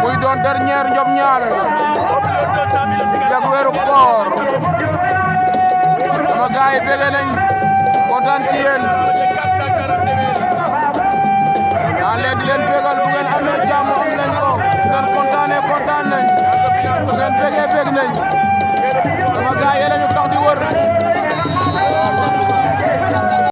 muy doon dernier njom ñaal jag weeru koor sama gaay bëgg nañ kontaan ci yéen daan leen di leen bégal bu ngeen amee jàmm am nañ ko bu ngeen kontaanee kontaan nañ bu ngeen bëggee bëgg nañ